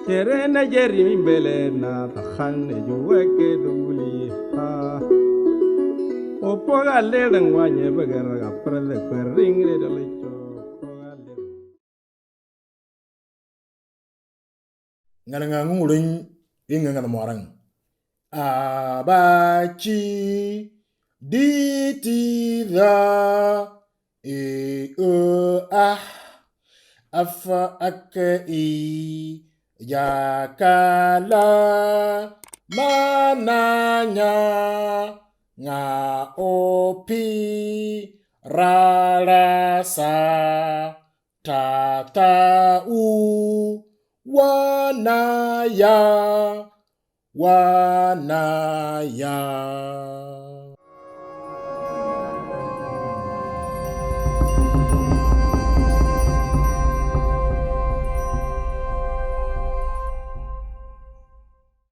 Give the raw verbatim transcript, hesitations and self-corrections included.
Tere na jeri mi bele na ta khan ne ju weke du li ha. O poga le dang wa nye bagara ga prele kwering re dale cho. Poga le. Ngana nga ngurung inga ngana muarang. Abachi diti da e o ah afa ake i yakala mananya nga opi rarasa tata u wanaya wanaya.